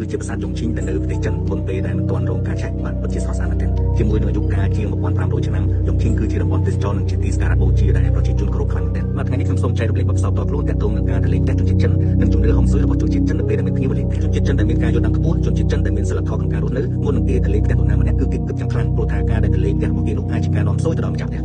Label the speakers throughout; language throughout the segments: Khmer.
Speaker 1: គឺជាប្រាសាទយងឈីងដែលនៅប្រទេសចិនមុនពេលដែលមិនទាន់រងការឆេះបាទពិតជាស្រស់ស្អាតមែនទែនជាមួយនឹងអាយុកាលជាង1500ឆ្នាំយងឈីងគឺជាតំបន់ទេសចរណ៍និងជាទីសក្ការៈបូជាដែលប្រជាជនគោរពខ្លាំងមែនទែនបាទថ្ងៃនេះខ្ញុំសូមចែករំលែកបទពិសោធន៍ផ្ទាល់ខ្លួនទាក់ទងនឹងការទៅលេងផ្ទះជនជាតិចិននិងជំនឿហុងស៊ុយរបស់ជនជាតិចិននៅពេលដែលមានភ្ញៀវមកលេងផ្ទះជនជាតិចិនដែលមានការយល់ដឹងខ្ពស់ជនជាតិចិនដែលមានសិលធម៌ក្នុងការរស់នៅមុននឹងគេទៅលេងផ្ទះនរណាម្នាក់គឺគេគិតយ៉ាងខ្លាំងព្រោះថាការដែលទៅលេងផ្ទះរបស់គេនោះអាចជាការនាំសួយទៅដល់ម្ចាស់ផ្ទះ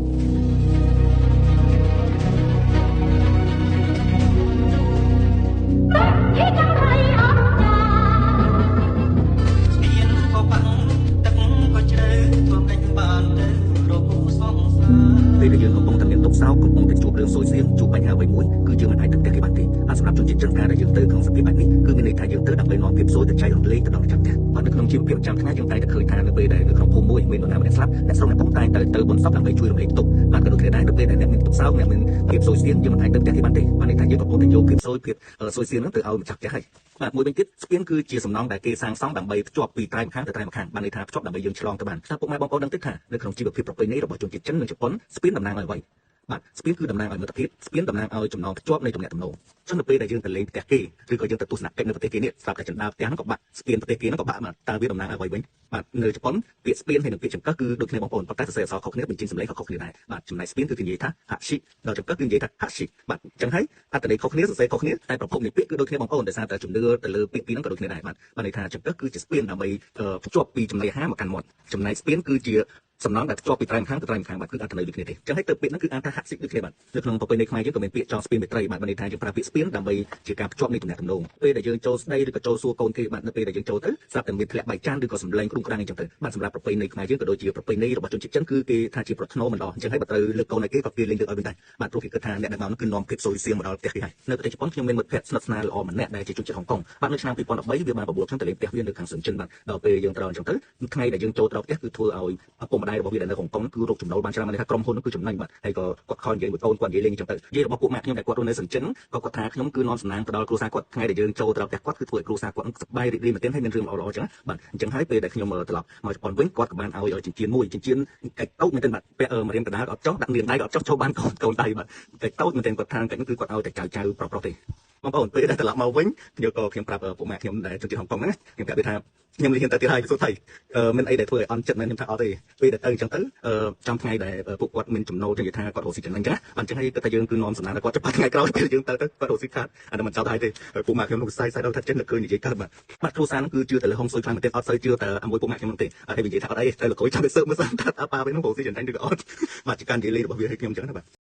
Speaker 1: ពេលដែលយើងកំពុងតែមានទុក្ខសោកកំពុងតែជួបរឿងសួយសៀងជួបបញ្ហាអ្វីមួយគឺយើងមិនអាចទៅផ្ទះគេបានទេហើយសម្រាប់ជនជាតិចិនការដែលយើងទៅក្នុងសភាពបែបនេះគឺមានន័យថាយើងទៅដើម្បីនាំភាពសួយទៅចែករំលែកទៅដល់ម្ចាស់ផ្ទះបាទនៅក្នុងជីវភាពប្រចាំថ្ងៃយើងតែងតែឃើញថានៅពេលដែលនៅក្នុងភូមិមួយមាននរណាម្នាក់ស្លាប់អ្នកស្រុកអ្នកភូមិតែងតែទៅបុណ្យសពដើម្បីជួយរំលែកទុក្ខបាទក៏ដូចគ្នាដែរនៅពេលដែលអ្នកមានទុក្ខសោកអ្នកមានភាពសួយសៀងយើងមិនអាចទៅផ្ទះគេបានទេបាទន័យថាយើងកំពុងតែយកភាពសួយភាពសួយសៀងហ្នឹងទៅឲ្យម្ចាស់ផ្ទះហើយបាទមួយវិញទៀតស្ពានគឺជាសំណង់ដែលគេសាងសង់ដើម្បីភ្ជាប់ពីត្រៃម្ខាងទៅត្រៃម្ខាងបានន័យថាភ្ជាប់ដើម្បីយើងឆ្លងទៅបានតើពុកម៉ែបងប្អូនដឹងទេថានៅក្នុងជីវភាពប្រពៃណីរបស់ជនជាតិចិននិងជប៉ុនស្ពានតំណាងឲ្យអ្វីបាទស្ពានគឺតំណាងឲ្យមិត្តភាពស្ពានតំណាងឲ្យចំណងភ្ជាប់នៃទំនាក់ទំនងចឹងនៅពេលដែលយើងទៅលេងផ្ទះគេឬក៏យើងទៅទស្សនកិច្ចនៅប្រទេសគេនេះស្រាប់តែចិនដើរផ្ទះហ្នឹងក៏បាក់ស្ពានប្រទេសគេហ្នឹងក៏បាក់បាទតើវាតំណាងឲ្យអ្វីវិញបាទនៅជប៉ុនពាក្យស្ពានហើយនិងពាក្យចង្កឹះគឺដូចគ្នាបងប្អូនប៉ុន្តែសរសេរអក្សរខុសគ្នាបញ្ចេញសំឡេងក៏ខុសគ្នាដែរបាទចំណែកស្ពានគឺគេនិយាយថាហាក់ស៊ីដល់ចង្កឹះគឺនិយាយថាហាក់ស៊ីបាទចឹងហើយអត្ថន័យខុសគ្នាសរសេរខុសគ្នាតែប្រភពនៃពាក្យគឺដូចគ្នាបងប្អូនដោយសារតែជំនឿទៅលើពាក្យពីរហ្នឹងក៏ដូចគ្នាដែរបាទបានន័យថាចង្កឹះគឺជាស្ពានដើម្បីភ្ជាប់ពីចំណីអាហារមកកាន់មាត់ចំណែកស្ពានគឺជាសំណង់ដែលភ្ជាប់ពីត្រៃម្ខាងទៅត្រៃម្ខាងបាទគឺអត្ថន័យដូចគ្នាទេចឹងហើយទៅពាក្យហ្នឹងគឺអានថាហាក់ស៊ីដូចគ្នាបាទនៅក្នុងប្រពៃណីខ្មែរយើងក៏មានពាក្យចងស្ពានមេត្រីបាទបានន័យថាយើងប្រើពាក្យស្ពានដើម្បីជាការភ្ជាប់នៃទំនាក់ទំនងពេលដែលយើងចូលស្ដីឬក៏ចូលសួរកូនគេបាទនៅពេលដែលយើងចូលទៅស្រាប់តែមានធ្លាក់បាយចានឬក៏សំឡេងគ្រុងក្រាំងអីចឹងទៅបាទសម្រាប់ប្រពៃណីខ្មែរយើងក៏ដូចជាប្រពៃណីរបស់ជនជាតិចិនគឺគេថាជាប្រថ្នូរមិនល្អអញ្ចឹងហើយបើត្រូវលើកកូនឲ្យគេក៏គេលេងលើកឲ្យវិញដែរបាទព្រោះគេគិតថាអ្នកដែលមកនោះគឺនាំភាពសូយសៀងមកដល់ផ្ទះគេហើយនៅប្រទេសជប៉ុនខ្ញុំមានមិត្តភ័ក្តិស្និទ្ធស្នាលល្អម្នាក់ដែលជាជនជាតិហុងកុងបាទនៅឆ្នាំ2013វាបានបបួលខ្ញុំទៅលេងផ្ទះវានៅខាងសឹងចិនបាទដល់ពេលយើងត្រូវអញ្ចឹងទៅថ្ងៃដែលយើងចូលទៅផ្ទះគឺធ្វើឲ្យឪពុកម្ដាយរបស់វាដែលនៅហុងកុងគឺរកចំណូលបានច្រើនមានន័យថាក្រុមហ៊ុនគឺចំណេញបាទហើយក៏គាត់ខំនិយាយមួយកូនគាត់និយាយលេងអញ្ចឹងទៅនិយាយរបស់ពួកម៉ាក់ខ្ញុំដែលគាត់រស់នៅសឹងចិនក៏គាត់ថាខ្ញុំគឺនាំសំណាងទៅដល់គ្រួសារគាត់ថ្ងៃដែលយើងចូលទៅដល់ផ្ទះគាត់គឺធ្វើឲ្យគ្រួសារគាត់សប្បាយរីករាយមែនទែនហើយមានរឿងល្អៗអញ្ចឹងបាទអញ្ចឹងហើយពេលដែលខ្ញុំត្រឡប់មកជប៉ុនវិញគាត់ក៏បានឲ្យចិញ្ចៀនមួយចិញ្ចៀនកាច់តូចមែនទែនបាទពាក់ម្រាមកណ្ដាលអត់ចុះដាក់នាងដៃក៏អត់ចុះចូលបានកូនកូនដៃបាទកាច់តូចមែនទែនគាត់ថាកាច់នោះគឺគាត់ឲ្យតែចៅចៅប្រុសប្រុសទេបងប្អូនពេលដែលត្រឡប់មកវិញខ្ញុំក៏ខ្ញុំប្រាប់ពួកម៉ាក់ខ្ញុំដែលជនជាតិហុងកុងហ្នឹងខ្ញុំប្រាប់វាថាខ្ញុំលីហ៊ានទៅទៀតហើយសួរថៃមានអីដែលធ្វើឲ្យអន់ចិត្តមែនខ្ញុំថាអត់ទេពេលដែលទៅអញ្ចឹងទៅចំថ្ងៃដែលពួកគាត់មានចំណូលចឹងនិយាយថាគាត់រកស៊ីចំណេញចឹងណាបាទអញ្ចឹងហើយគាត់ថាយើងគឺនាំសំណាងដល់គាត់ចាប់ថ្ងៃក្រោយពេលយើងទៅទៅគាត់រកស៊ីខាតអានោះមិនចោលហើយទេពួកម៉ាក់ខ្ញុំនោះសាយសាយដល់ថាចិនឃើញនិយាយកើតបាទបាទគ្រួសារហ្នឹងគឺជឿតែលើហុងស៊ុយខ្លាំងមែនទេអត់សូវជឿតែមួយពួកម៉ាក់ខ្ញុំហ្នឹងទេហើយនិយាយថាអត់អីតែលោកគ្រូចាំទៅស៊ើបមើលសិនថាប៉ាវិញនោះរកស៊ីចំណេញឬក៏អត់បាទជាការនិយាយលេងរបស់វាឲ្យខ្ញុំអញ្ចឹងណាបាទ